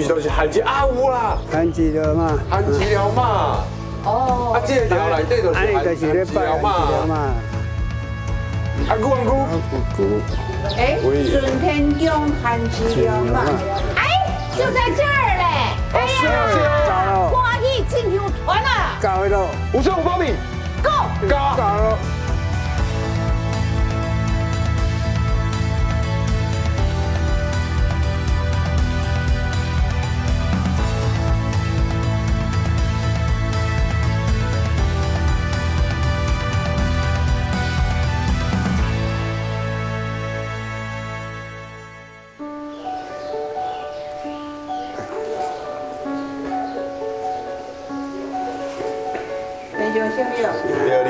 毋是就是番薯啊有啦，番薯寮嘛，番薯寮嘛。哦。啊，這個寮內底就是按呢就是咧拜番薯寮嘛。啊，姑啊姑。姑。哎，順天宮番薯寮嘛。哎，就在這兒嘞。哎呀，歡喜進香團啊！到了。55公里。 Go。 Go。到了。你好，你好。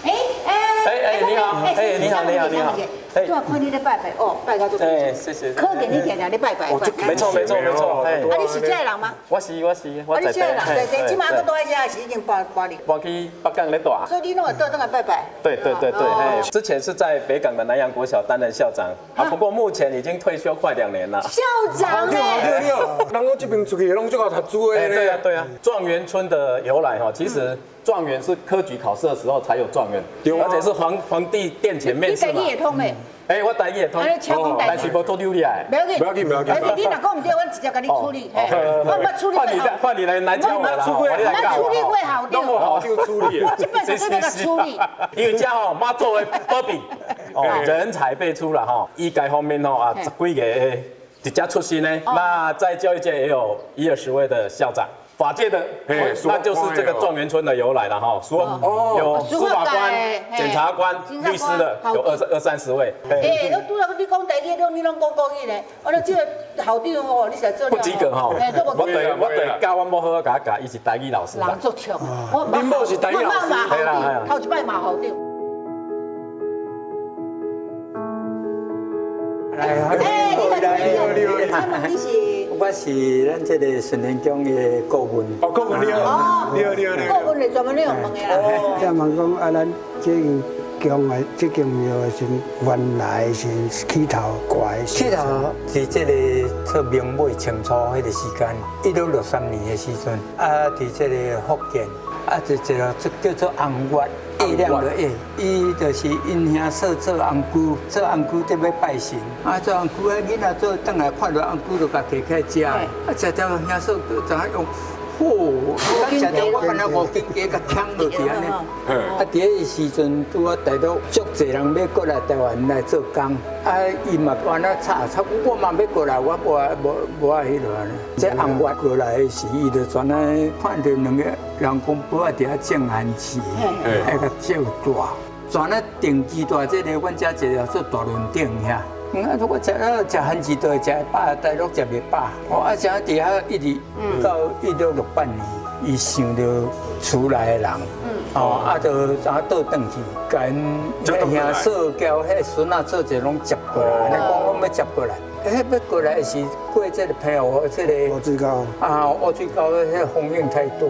哎哎哎，你好，哎，你好，你好，你好。哎，我看你咧拜拜，哦，拜到足。哎，謝謝。可見你定定咧拜拜。沒錯，沒錯，沒錯。啊，你是這的人嗎？我是，我是，我在這。你這人，在這，這馬閣住佇這，還是已經搬搬離？搬去北港咧住。所以你攏會倒轉來拜拜。對對對對，嘿，之前是在北港的南陽國小擔任校長，啊，不過目前已經退休快2年了。校長對對對，人講這邊出去攏足𠢕讀書的。對啊對啊，狀元村的由來哈，其實狀元是科舉考試的時候才有狀元，而且是皇帝殿前面試嘛。你台語會通袂？哎，我台語會通，但是無做流利。不要緊，不要緊，不要緊。你若講毋對，阮直接共你處理。我捌處理過。換你來，換你來來教我啦。我處理過校長。校長處理。這擺就做個處理。因為這吼媽祖的保庇，哦，人才輩出啦吼，醫界方面吼啊，十幾個直接出身呢。那在教育界也有10-20位的校長。法界的，那就是這個狀元村的由來了哈。有司法官、檢察官、律師的，有20-30位。哎，我拄仔你講台語，你攏講國語呢？我這個校長哦，你實做不及格哈。我對教阮某好好共我教，伊是台語老師。人足強，我恁某是台語老師，對啦，頭一擺罵校長。來，哎，你好，你好，你是？我是咱這個順天宮的顧問。哦，顧問你好，你好，你好，你好。顧問是專門咧用問的啦。這問講啊，咱這間宮的這間廟的時，原來是起頭怪。起頭是這個做明末清初彼個時間，1663年的時陣，啊，佇這個福建，啊，就一個叫做紅月。月亮的月，伊就是𪜶兄嫂做紅姑，做紅姑得欲拜神，啊做紅姑，彼囡仔做轉來看著紅姑就共提起來食，啊食著兄嫂就怎用，嚯，食著我敢若5斤雞共嗆落去按呢。啊，佇彼個時陣拄仔大陸足濟人欲過來台灣來做工，啊伊嘛按呢吵吵，我嘛欲過來，我無愛無無愛彼落按呢。這紅月過來的時，伊就全來看著兩個人公婆仔佇遐種番薯，愛共照大，全來定期大這個，阮遮一個做大輪頂遐。啊！我食啊食番薯都會食會飽，大陸食袂飽。哦，啊，啥佇遐一直到1668年，伊想著厝內的人，哦，啊，就怎倒轉去，共𪜶兄嫂交彼孫仔做者攏接過來，按呢講攏欲接過來。彼欲過來是過這個澎湖這個烏水溝啊，烏水溝彼個風浪太大，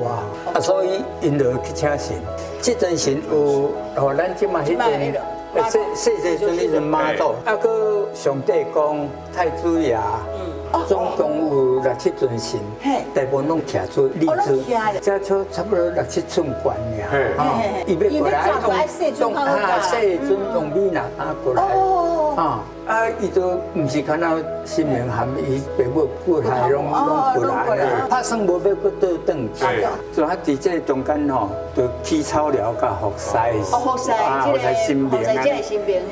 啊，所以𪜶就去請神。這尊神有，予咱這馬彼陣。細細陣彼陣媽祖，啊，閣上帝公、太子爺，總共有六七尊神，大部分攏徛出立柱，這差不多六七寸懸爾。伊欲過來，用啊細尊用米拿擔過來，啊啊，伊都毋是干焦神明含伊爸母過來，攏攏過來，拍算無欲閣倒轉去，就啊佇這中間吼，就起草寮佮服侍，哦，服侍，服侍神明。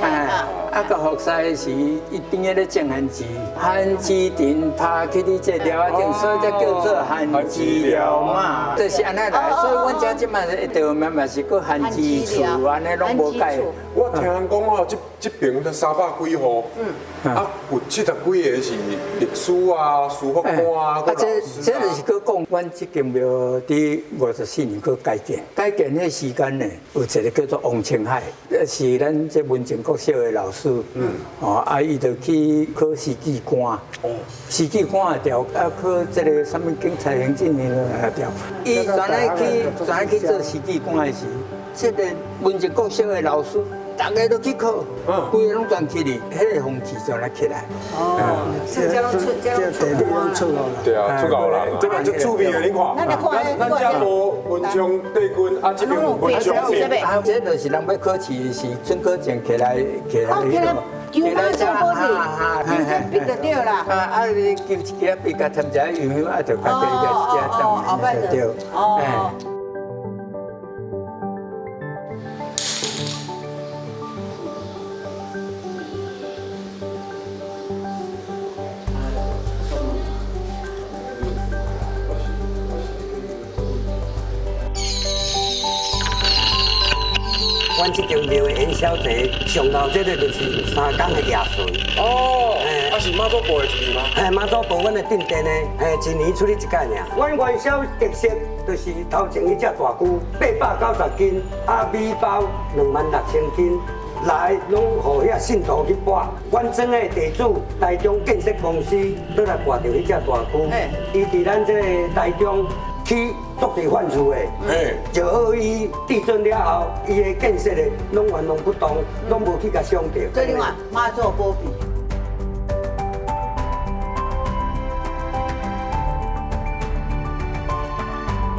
啊，啊，佮服侍時，伊邊仔咧種番薯，番薯藤拍去你這寮仔頂，所以才叫做番薯寮嘛，就是按呢來。所以阮遮這馬的地名嘛是閣番薯厝，按呢攏無改。我聽人講吼，這這邊才300幾戶，啊，有70幾個是律師啊、司法官啊，啊，這就是閣講，阮這間廟佇54年閣改建，改建彼時間呢，有一個叫做王清海，是咱這文正國小的老師，哦，啊，伊就去考司機官，司機官會調，啊，考這個啥物警察行政的會調，伊轉來去轉來去做司機官的時，這個文正國小的老師。大家都去考，規个攏全去哩，彼個風氣就來起來。哦，這攏出，這攏出啦。對啊，出高啦。這個就趣味的，你看。咱這無文昌帝君，啊，這邊有文昌廟。啊，這就是人欲考試時，准考證提來提來。求媽祖保庇，求這筆就對啦。啊啊！你求一支筆，共添一下油香，啊，就家己一支當對。哦。阮這間廟的元宵節上頭這個就是三工的夜巡。哦，啊是媽祖婆的一日嗎？嘿，媽祖婆阮的鎮殿的，嘿，一年出去一擺爾。阮元宵特色就是頭前彼隻大龜，890斤，啊米包26,000斤，來攏予遐信徒去跋。阮庄的地主台中建設公司都來跋著彼隻大龜，伊佇咱這個台中起足濟犯厝的，就好伊地震了後，伊的建設的攏原封不動，攏無去共傷著。所以你看媽祖保庇。